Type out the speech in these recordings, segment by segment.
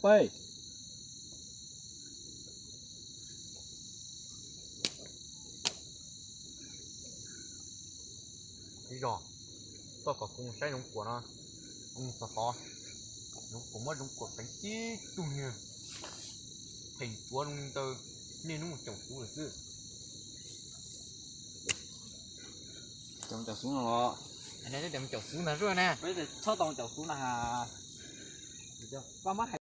peb. Ib zog, koj kom kuv mus saib Zoov Kuam no, kuv mus txog tod, Zoov Kuam muab Zoov Kuam teev tib tug niag pheem tsuav zoo li ntawd, niaj hnub mus caum kuv lawm xwb. Caum xub no los, caum xub ntag na, txhob tau caum xub na. Koj muab hais.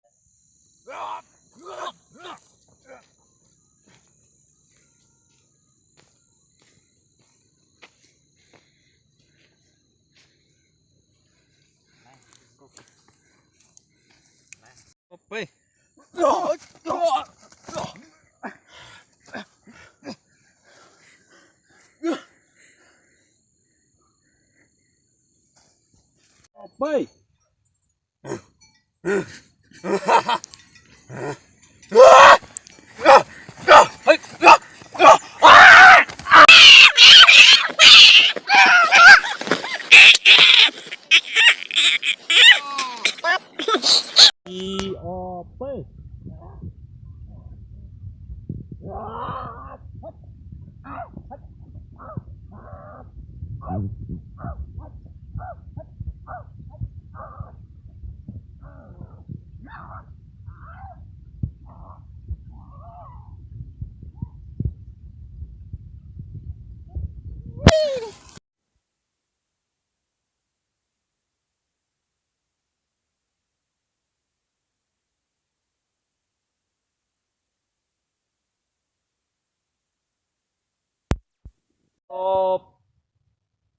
Peb. Peb. Ib ob peb.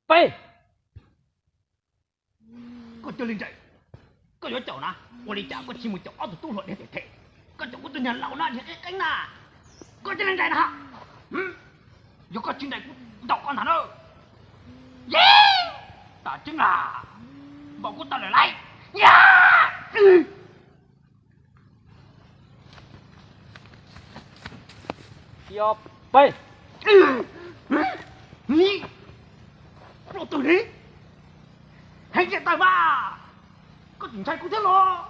Peb. Koj cia li nres, koj yuav caum na, ua li cas koj tsis mus caum ob tug tub hluas dhia them them, koj caum kuv tus niag laus no dhia qeeb qeeb na, koj cia li nres na. Yog koj tsis nres kuv ntaus koj ntag na. Yis, tas tseeb na, npaum kuv tau lawm lauj. Yog peb. Pluj twg li? Heev tiag tawm mas, koj tseem ntshai kuv thiab los?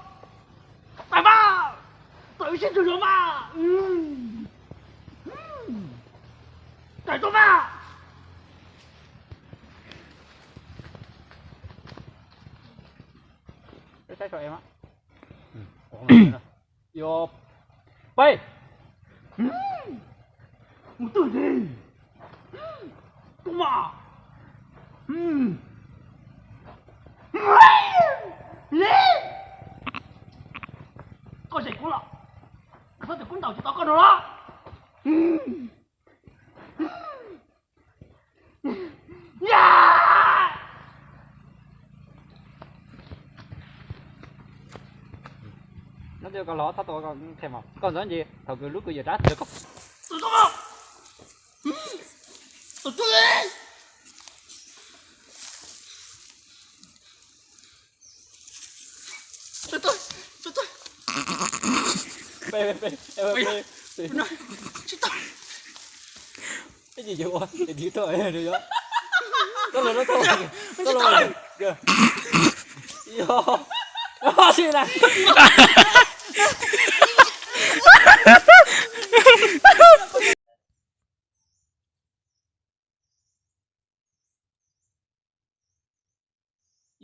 Tawm mas, tawm ib sij ntsug zog mas, tawm tuaj mas. Peb saib sau em. Yog peb. Mus twg li? Tus mas. Koj zem kuv los, koj txhob tias kuv ntaus tsis tau koj no los. No ces koj los txhob tau qhia mas koj ntxov ces thaum kws lub kws yawm dab txawm koj. Peb, peb, peb, peb. Ib yam ua, ib yam ua, ib yam ua. Tau lawm, tau lawm, tau lawm. Yog, yog, tsis na.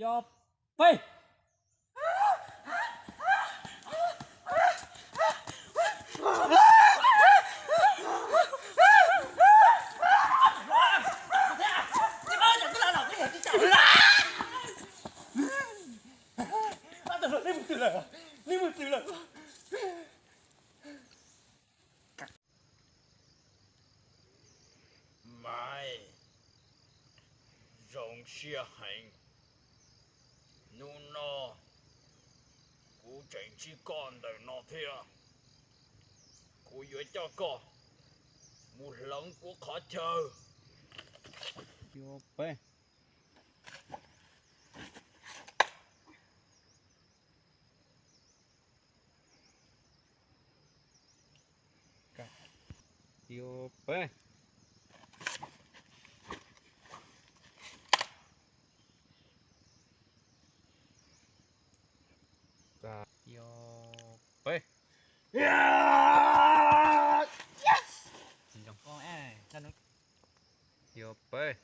Yog peb. Maiv, zoo siab heev. Hnub no kuv tseem ntsib koj ntawm no thiab. Kuv yuav coj koj mus hloov kuv qhov chaw. Yog peb. Yog peb. Yog Peb. Yuav peb.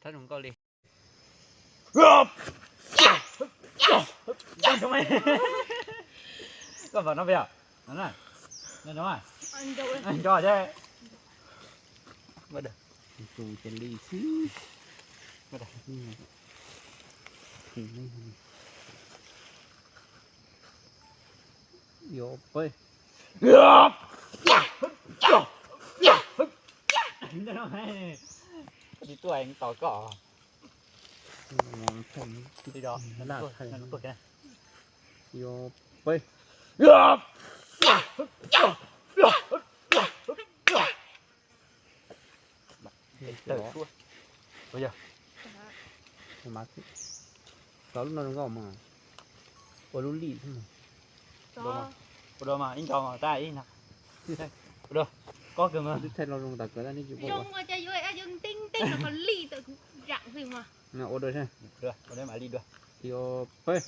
Thab zoo nkauj li. Koj pom no peb yom? No na. No no. Nco thiab. Tus cia li xwb. Yuav peb. Tsis tuaj tos koj. Yuav peb. Ua lub no zoo nkauj mas, ua lub lij xwb mas. Ua dua mas ib nco mas tab ib no. Ua dua, koj kawg mas. Twb thaij los zoo tas kawg tab neb tsis pom ua. Ua dua, ua dua mas li dua. Yuav peb.